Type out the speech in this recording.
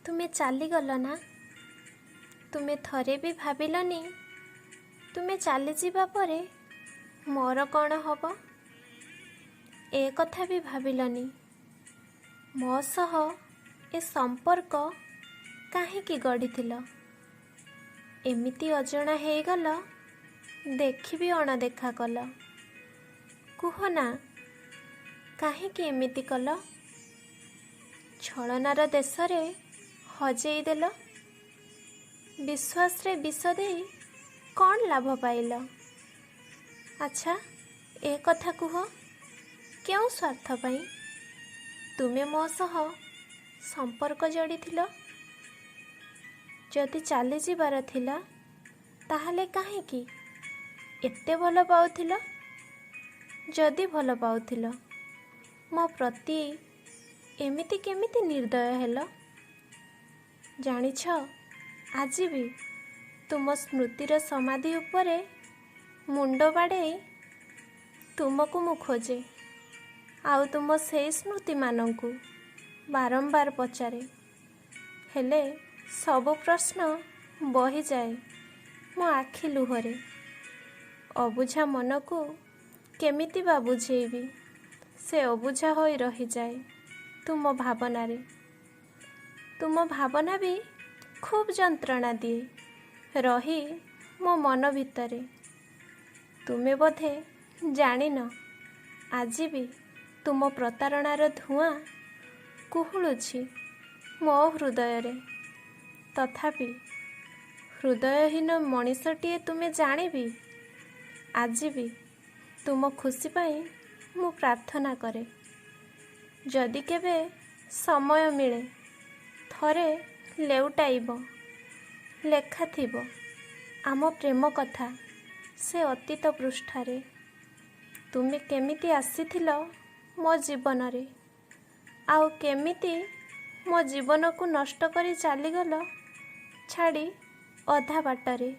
ତୁମେ ଚାଲିଗଲ ନା? ତୁମେ ଥରେ ବି ଭାବିଲନି ତୁମେ ଚାଲିଯିବା ପରେ ମୋର କ'ଣ ହବ? ଏ କଥା ବି ଭାବିଲନି ମୋ ସହ ଏ ସମ୍ପର୍କ କାହିଁକି ଗଢ଼ିଥିଲ? ଏମିତି ଅଜଣା ହେଇଗଲ, ଦେଖିବି ଅଣଦେଖା କଲ। କୁହ ନା, କାହିଁକି ଏମିତି କଲ? ଛଳନାର ଦେଶରେ ହଜେଇ ଦେଲ। ବିଶ୍ୱାସରେ ବିଷ ଦେଇ କ'ଣ ଲାଭ ପାଇଲ? ଆଚ୍ଛା, ଏ କଥା କୁହ, କେଉଁ ସ୍ୱାର୍ଥ ପାଇଁ ତୁମେ ମୋ ସହ ସମ୍ପର୍କ ଯୋଡ଼ିଥିଲ? ଯଦି ଚାଲିଯିବାର ଥିଲା, ତାହେଲେ କାହିଁକି ଏତେ ଭଲ ପାଉଥିଲ? ଯଦି ଭଲ ପାଉଥିଲ, ମୋ ପ୍ରତି ଏମିତି କେମିତି ନିର୍ଦ୍ଦୟ ହେଲ? ଜାଣିଛ, ଆଜି ବି ତୁମ ସ୍ମୃତିର ସମାଧି ଉପରେ ମୁଣ୍ଡ ବାଡ଼େଇ ତୁମକୁ ମୁଁ ଖୋଜେ, ଆଉ ତୁମ ସେଇ ସ୍ମୃତିମାନଙ୍କୁ ବାରମ୍ବାର ପଚାରେ। ହେଲେ ସବୁ ପ୍ରଶ୍ନ ବହିଯାଏ ମୋ ଆଖି ଲୁହରେ। ଅବୁଝା ମନକୁ କେମିତି ବା ବୁଝେଇବି? ସେ ଅବୁଝା ହୋଇ ରହିଯାଏ ତୁମ ଭାବନାରେ। ତୁମ ଭାବନା ବି ଖୁବ୍ ଯନ୍ତ୍ରଣା ଦିଏ ରହି ମୋ ମନ ଭିତରେ। ତୁମେ ବୋଧେ ଜାଣିନ, ଆଜି ବି ତୁମ ପ୍ରତାରଣାର ଧୂଆଁ କୁହୁଳୁଛି ମୋ ହୃଦୟରେ। ତଥାପି ହୃଦୟହୀନ ମଣିଷଟିଏ ତୁମେ ଜାଣିବି ଆଜି ବି ତୁମ ଖୁସି ପାଇଁ ମୁଁ ପ୍ରାର୍ଥନା କରେ। ଯଦି କେବେ ସମୟ ମିଳେ, ଥରେ ଲେଉଟାଇବ, ଲେଖା ଥିବ ଆମ ପ୍ରେମ କଥା ସେ ଅତୀତ ପୃଷ୍ଠାରେ। ତୁମେ କେମିତି ଆସିଥିଲ ମୋ ଜୀବନରେ, ଆଉ କେମିତି ମୋ ଜୀବନକୁ ନଷ୍ଟ କରି ଚାଲିଗଲ ଛାଡ଼ି ଅଧା ବାଟରେ।